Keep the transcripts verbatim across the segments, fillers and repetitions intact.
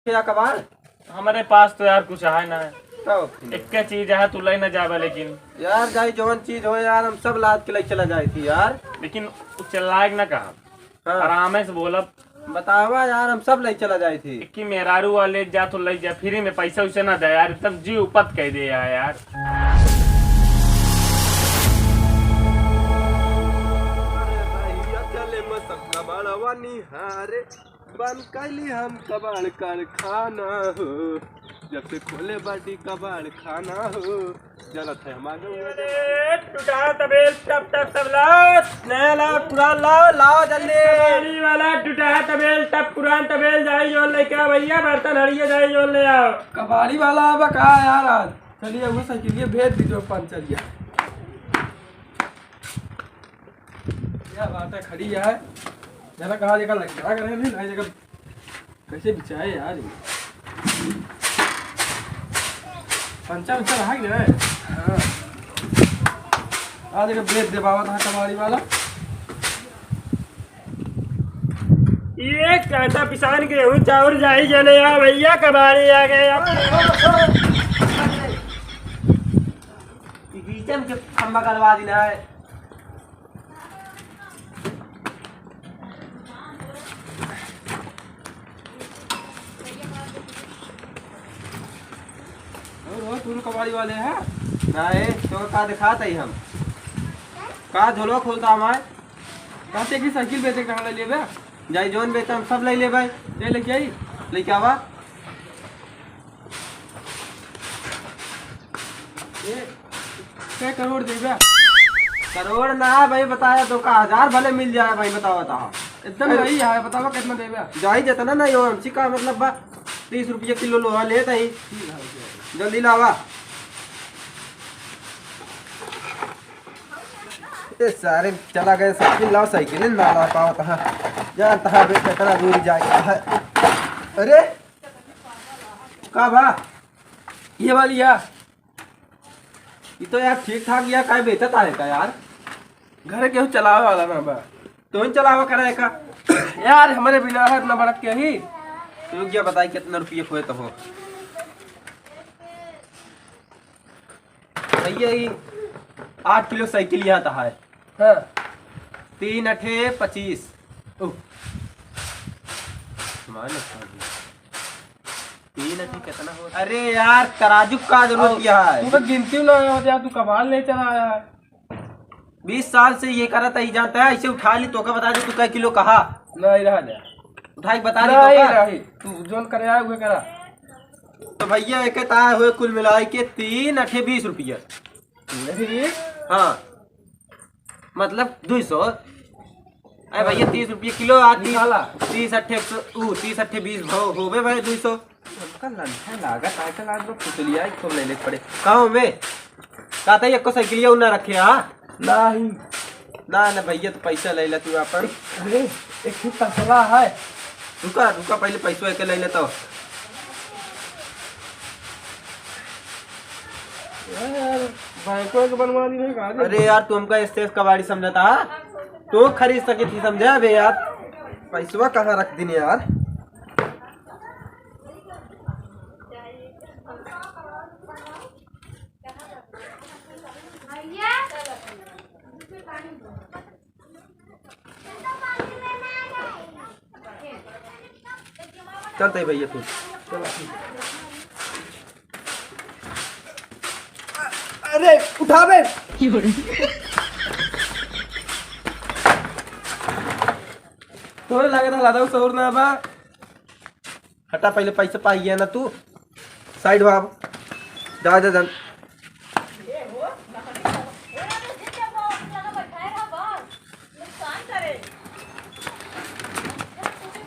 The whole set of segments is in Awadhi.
क्या कबाड़? हमरे पास तो यार कुछ है ना। तो फिर? एक चीज है, तू ले ना जाबे, लेकिन यार, जाई जौन चीज हो यार, हम सब लाद के ले चला जाई थी यार। लेकिन उ चिल्लाए के ना कहा, हाँ। आराम से बोलब। बतावा यार, हम सब ले चला जाई थी। कि मेहरारू वाले जा तो ले जा, फ्री में पैसा उसे ना दे यार, एकदम जी उपत कह दे यार, यार। अरे भैया, चले मसक कबाड़वा निहारे। बंद कैली हम कबाड़ कारखाना हो, जब से खोले बाटी कबाड़ खाना हो, जलत है हमारे। अरे, टूटा तबेल, टप टप सब लाओ, नया लाओ, पुरान लाओ, लाओ जल्दी। कबाड़ी वाला, टूटा तबेल, टप पुरान तबेल, जाई जोन लेके आओ भैया, बर्तन हड़िया जाई जोन ले आओ। कबाड़ी वाला अब का यार, आज चलिए वो साइकिल ये भेज दीजिए पंचर ये। क्या बात है, खड़ी है। जरा कहा जगह लग रहा है, नहीं, नहीं जगह कैसे बिछाए यार ये? पंचर उंचर रहा कि नहीं? हाँ। आज एक ब्रेक दबावा था कबाड़ी वाला। ये कांटा पिसान गेहूं चाउर जाई जने आ भैया, कबाड़ी आ गए। बीचम के खंबा करवा देना है। और हो, तू कबाड़ी वाले हैं? ना ए, तो का दिखात है हम? का झोलवा खोलता हमार? कहते कि साइकिल बेचे के ले लेबे? जाई जोन बेचे हम सब ले लेबे। ले लेके आई? लेके आवा। ए, कै करोड़ देबे? करोड़ ना भाई, बताया तो का, हजार भले मिल जाए भाई, बताओ, बताओ। एकदम अरे। वही है, बतावा कितना देबे? जाई जितना ना यो, हमसे का मतलब बा, तीस रुपया किलो लोहा लेत ही। जल्दी लावा। ए सारे चला गए, साइकिल लाओ, साइकिल ना ला पावत है। जानता है बे, कितना दूर जाए है। अरे का बा? ये वाली या? ये तो यार ठीक ठाक या, काय बेचत आए का यार? घरे केहू चलावे वाला ना बा। तो ही चलावा करे का? यार, हमरे बिना है इतना बड़क के ही। तो क्या बताई कितना रुपये खोए तो हो? भैया, ये आठ किलो साइकिल यहाँ तो है। हाँ। तीन अठे पच्चीस। ओह। माने तीन अठे कितना हो? अरे यार, तराजू का जरूरत और क्या है? तू तो गिनती ना हो यार, तू कबाड़ ले चला आया है। बीस साल से ये करत है, जानता है, ऐसे उठा ली, तोका बता दे, तू कै किलो कहा? नहीं, रह जा। उठाई के बता दे, नहीं, तोका? नहीं, तू जोन करे आए, उहे करा। तो भैया, एक ता हुए कुल मिलाई के तीन अठे बीस रुपया। नहीं। हाँ, मतलब दुई सौ। अरे भैया, तीस रुपया किलो आती। निकाला। तीस अट्ठे एक सौ, ऊ, तीस अट्ठे बीस भाव होबे भाई, दुई सौ। हमका लंठा लागत, आजकल आज लोग पुतलिया ही खोल लेने पड़े। कहाँ में? कहता है, एको साइकिलिया ना रखे, हाँ? नहीं। ना, ना भैया, तो पैसा ले ले तू अपन। अरे, एक ही तसला है। रुका, रुका, पहले पैसवा एके ले लेता हूँ। यार, बैंको के बनवा दी नहीं, कहाँ दे? अरे यार, तू हमका एस एस कबाड़ी समझता है? तू खरीद सके थी, समझा बे यार? पैसवा कहाँ रख दिन यार? चलते भैया तू। चला। अरे उठावे। तोरे लगे था लादा सौर ना बा। हटा, पहले पैसा पाई गया ना तू। साइड हो आप। जा, जा, जा।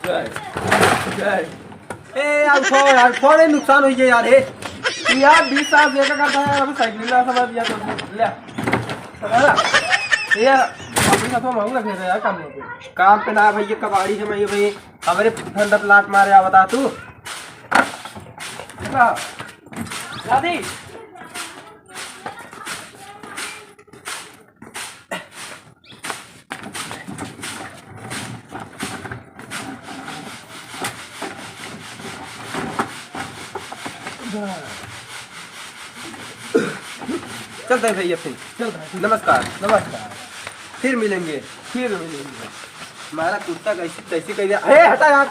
जय, जय। ए, यार, छोड़ यार, छोड़, ये नुकसान हो गया यार, हे। यार, बीस साल से का करता है, अभी साइकिल ला समझ दिया तो ले। समझा? ये यार, अपने साथ में मांगू रखे थे यार, काम पे। काम पे ना भैया, कबाड़ी से मैं ये भाई। हमरे धंधा पे लात मारे, आ बता तू। ला। दादी। चलते हैं भैया फिर। चल भाई। नमस्कार। नमस्कार। फिर मिलेंगे। फिर मिलेंगे। हमारा कुत्ता कैसी तैसी कह दिया। ए, हटा यार।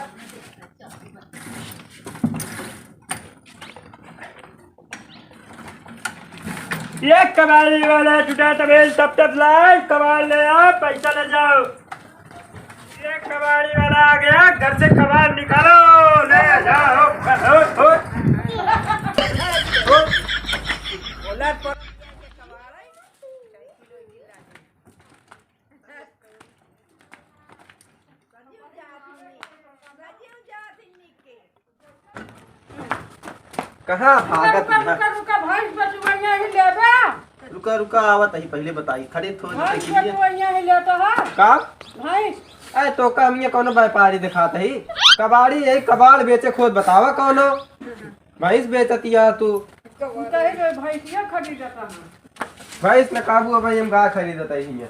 ये कबाड़ी वाला टूटा तबेल, तब तब लाए, कबाड़ ले आओ, पैसा ले जाओ। ये कबाड़ी वाला आ गया, घर से कबाड़ निकालो, ले जाओ, हो, हो। बोला पर कहाँ भागत रुका, है? रुका, रुका, भैंस बचवइया ही लेबे। रुका, रुका, आवत ही, पहले बताई, खड़े थोड़ी भैंस देखिए। बचवइया ही लेता है। का? भैंस। अरे तो का, हम ये कौनो व्यापारी दिखात ही? कबाड़ी यही कबाड़ बेचे, खुद बतावा कौनो भैंस बेचतिया तू। तू कहे जो भैंसिया खरीदता है। भैंस न काबू है भाई, हम गाय खरीदत ही हियाँ।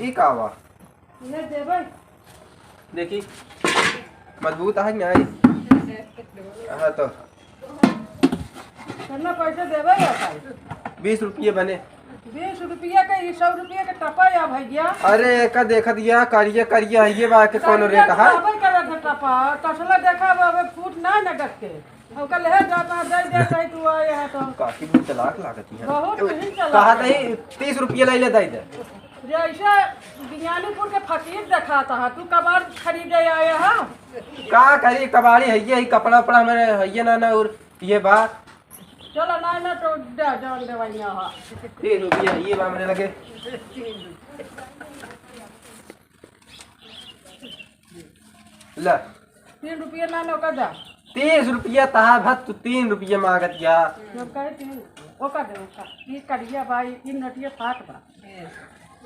ई का बा? ये देबै। देखी, मजबूत है कि नहीं? हाँ तो। कितना पैसा देबै या भाई? बीस रुपये बने। बीस रुपये के, ये सौ रुपये के टपा या भैया? अरे, एका देखत या, करिया, करिया है, ये बा के कौनो करिया रेट तो है? रहबै करत है टपा, तसला देखा बा, अबे फूट ना नगद के। ओकर लेहे जाता, दे देता है, तू आए है तो। काकी बहुत चालाक लागत है। बहुत नहीं चालाक कहा है। तही तीस रुपये ले ले, दे दे। जैसे बियानीपुर के फकीर देखाता है, तू कबाड़ खरीदे आए है? का करी, कबाड़ी है ये, कपड़ा उपड़ा हमारे है ये ना, ना, और ये बा। चलो ना, ना, तो दे, जान दे भाई, यहाँ। तीस रुपये ये बा हमरे लगे। ला। तीन रुपया ना, ना, ओका दा। तीस रुपया तहा भत, तू तीन रुपया मांगत या। जब कहे तीन, ओका दे, ओका। ई करिया बा, ई तीन नोटिया साठ बा।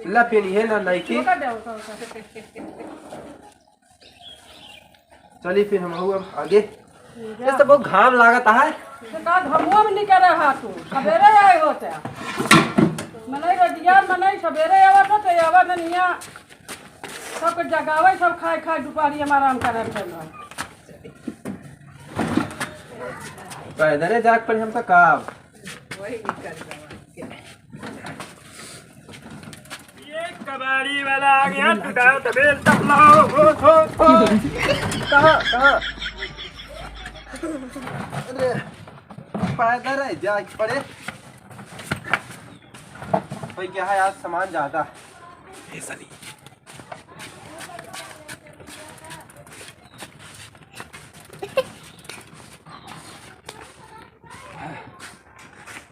ला फिर ये ना, नहीं की। ओका दे, ओका, ओका। चली फिर हम हुआ आगे। जा। इस तो बहुत घाम लागत है। तो का घमुआ में निकल रहा तू? सबेरे आए होते। मनई रोजगार, मनई सबेरे आवत हो, तो आवत नहीं है। सब कुछ जगावे, सब खाए, खाए, दुपहरी में आराम करे, चल रहा। पैदल जाके पड़ी हमका काम। वही निकल गवा। ये कबाड़ी वाला आ गया, टुटाओ तबेल तबला, हो, हो, हो। कहाँ, कहाँ? अरे, पैदल है, जाए पड़े। भाई, क्या है, आज सामान ज्यादा है। ऐसा नहीं।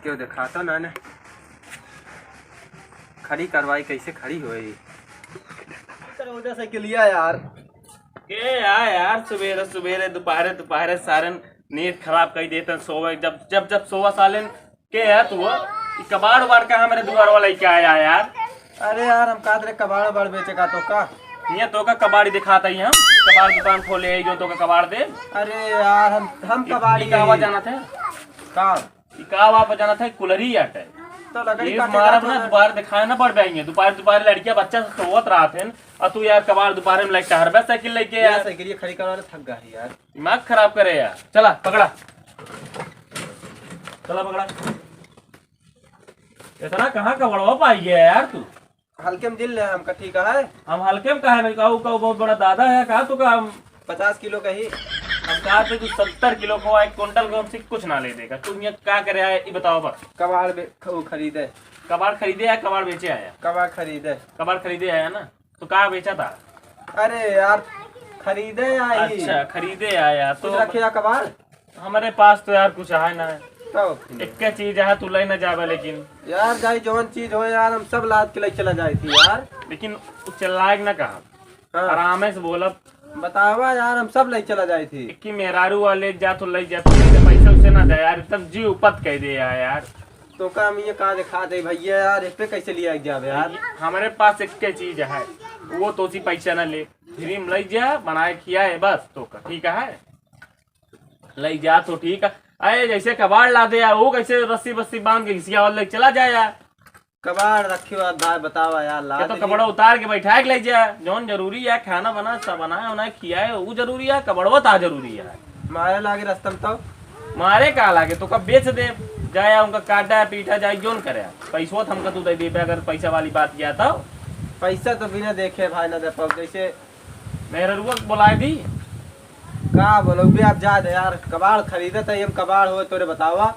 क्यों दिखाता ना ने? खड़ी कार्रवाई कैसे खड़ी होई? सर, उधर से के लिया यार। के आ यार, सुबेरे सुबेरे, दोपहरे दोपहरे सारन नींद खराब कर देते हैं। सोवे जब, जब, जब सोवा सालन के है तू? ई कबाड़ उबाड़ का हमरे दुआर वाला क्या आया यार? अरे यार, हम कहत रहे कबाड़ उबाड़ बेचे का तो का? ये तो का कबाड़ी दिखाता ही हम, कबाड़ दुकान खोले है जो तो का कबाड़ दे। अरे यार, हम, हम ई, कबाड़ी ई का आवा है। जानत है? का? ई का आवा जानत है? कुलरी आटे। तो लकड़ी ये काटे मारब जात ना, है। दोपहर दिखाए ना पड़ पाएंगे। दोपहर, दोपहर लड़कियां बच्चा से सोवत रहत हैं, और तू यार कबाड़ दोपहर में लाइक टहरबे साइकिल लेके यार। यार। साइकिल ये खड़ी करवा ले, थक गई यार। दिमाग खराब करे यार। चला, पकड़ा। चला, पकड़ा। इतना कहाँ कबाड़वा पाई गया यार तू? हल्के में दिल ले हमका, ठीक है? हम हल्के में काहे में कहू, कहू बहुत बड़ा दादा है, कहा तू का हम पचास किलो का ही। हम कहा थे तू सत्तर किलो को, एक कुंटल को हमसे कुछ ना ले देगा। तू ये का करे आया, ये बताओ बस। कबाड़ बे-, ख-, वो खरीदे। कबाड़ खरीदे आया, कबाड़ बेचे आया? कबाड़ खरीदे। कबाड़ खरीदे आया ना? तो का बेचा था? अरे यार, खरीदे आई। अच्छा, खरीदे आया तो कुछ रखे या कबाड़? हमारे पास तो यार कुछ है ना। तो फिर? एक चीज है, तू ले ना जावे लेकिन। यार, जाई जौन चीज हो यार, हम सब लाद के ले चला जाए थी यार। लेकिन उ चिल्लाए के ना कहा। हाँ। आराम से बोलब। बतावा यार, हम सब ले चला जाए थी। एक ही मेहरारू वाले जा तो ले जा, तू पैसा उसे ना दे यार, एकदम जी उपत कह दे यार, यार। तो का हम ये का दिखा दे भैया यार, इस पे कैसे लिया जावे यार? हमारे पास एक चीज है, वो तो उसी पैसा ना ले, फ्री में ले जा, बनाए खिया है बस तो का, ठीक है? ले जा तो ठीक है। अरे जैसे कबाड़ ला दे यार, वो कैसे रस्सी बस्सी बांध के घिसिया वाला ले चला जाए यार। कबाड़ रखे हुआ दाय बतावा यार, ला ये तो दे। कपड़ा उतार के बैठा के ले जा, जौन जरूरी है, खाना बना, सब बनाए, उनाए, खियाए, वो जरूरी है, कपड़वा ता जरूरी है। मारे लागे रास्ता में तो। मारे का लागे, तोका बेच दे, जाया उनका काटा पीटा जाए, जौन करे, पैसवा तो हमका तू दे देबे, अगर पैसा वाली बात किया तो। पैसा तो बिना देखे भाई ना दे पाऊ, जैसे मेहररुआ के बोलाए दी। का बोलबे, आप जा दे यार, कबाड़ खरीदत है, हम कबाड़ होए तोरे बतावा।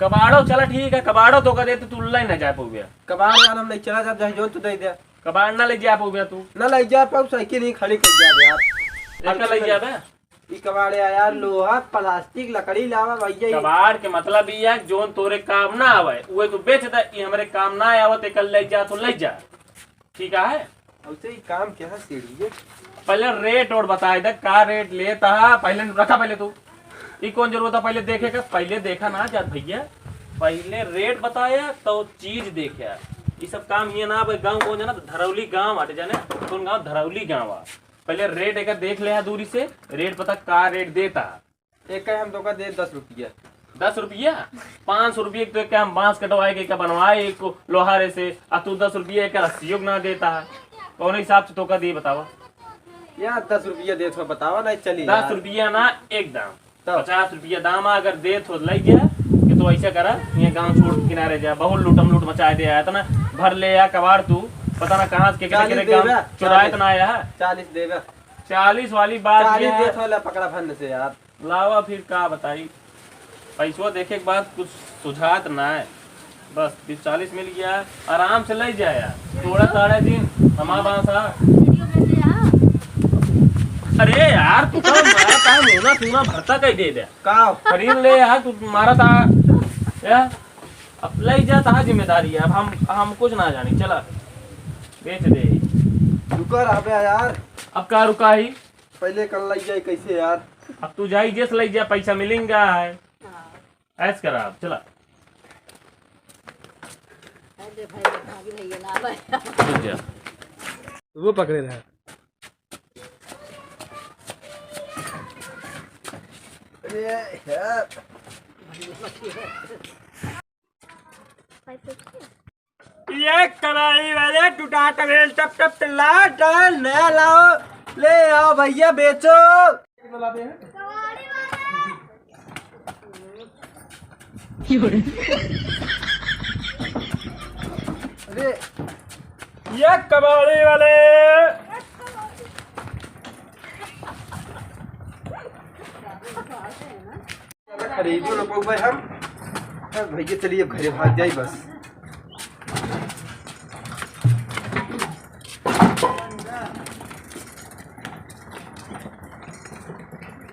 कबाड़ो चला ठीक है, कबाड़ो तोका दे तो तू ले ना जाए पउबे। कबाड़ यार हम नहीं चला जाब, चाहे जौन तू दे दे। कबाड़ ना ले जा पउबे तू। ना ले जा पाऊ, साइकिल ही खड़ी कर जाबे यार। एका ले जाबे? ई कबाड़े यार, लोहा, प्लास्टिक, लकड़ी लावा भैया, ई कबाड़ के मतलब ई है, जौन तोरे काम ना आवे, उहे तू बेच दे, ई हमरे काम ना आवत, एका ले जा तो ले जा। ठीक है? ऐसे ही काम क्या है सीढ़ी? पहले रेट और बताए दे, का रेट लेता है, पहले रखा, पहले तू। ई कौन जरूरत है पहले देखे का? पहले देखा ना जात भैया, पहले रेट बताया तो चीज देखे। ई सब काम ये ना, भाई गाँव कौन जाना, धरौली गाँव आटे जाने, कौन गाँव? धरौली गाँव आ। पहले रेट एक देख ले है दूरी से, रेट पता का रेट देता। एक हम तोका दे दस रुपया। दस रुपया? पाँच सौ रुपये के तो एक हम बांस कटवाए के, एक बनवाए एक लोहारे से, आ तू दस रुपया एक रस्सियों को ना देता है। कौन हिसाब से तोका दे बतावा? यार दस रुपया दे तो बतावा, नहीं चली दस यार। रुपया ना, एक दाम। तब? पचास रुपया दाम आ, अगर दे तो ले जा, कि तो ऐसा करा, ये गांव छोड़ के किनारे जा, बहुत लूटम लूट मचाए दे आया, इतना भर ले आ कबाड़ तू, पता ना कहाँ से केकरे चालीस केकरे गांव देबे, चुराए चालीस। तो ना आया है। चालीस देबे। चालीस वाली बात चालीस ये है। दे तो ले पकड़ा फंद से यार। लावा फिर का बताई, पैसवा देखे के बाद कुछ सुझात ना है। बस तीस चालीस मिल गया, आराम से ले जाया। थोड़ा साढ़े तीन हमारा बांस आ। वीडियो में ले आ। अरे यार, तू तो मारा था, मुना सुना भरता कह दे दे। का? खरीद ले यार, तू मारा था। या? अब ले जा, तहा जिम्मेदारी है। अब हम, हम कुछ ना जानी, चला। बेच दे। रुका रहा बे यार। अब का रुका ही? पहले कल लग जाए कैसे यार? अब तू जाई, जेस लग जा, पैसा मिलेंगा है। हाँ। ऐस करा, अब चला। अरे भाई, भाभी भैया ना भाई। रुक जा। वो पकड़े रहे। अरे यार। ये कबाड़ी वाले टूटा टवेल टप टप चिल्ला, डर नया लाओ, ले आओ भैया बेचो। अरे ये कबाड़ी वाले। खरीदो ना पाऊ भाई हम। अब भैया चलिए अब घरे भाग जाई बस।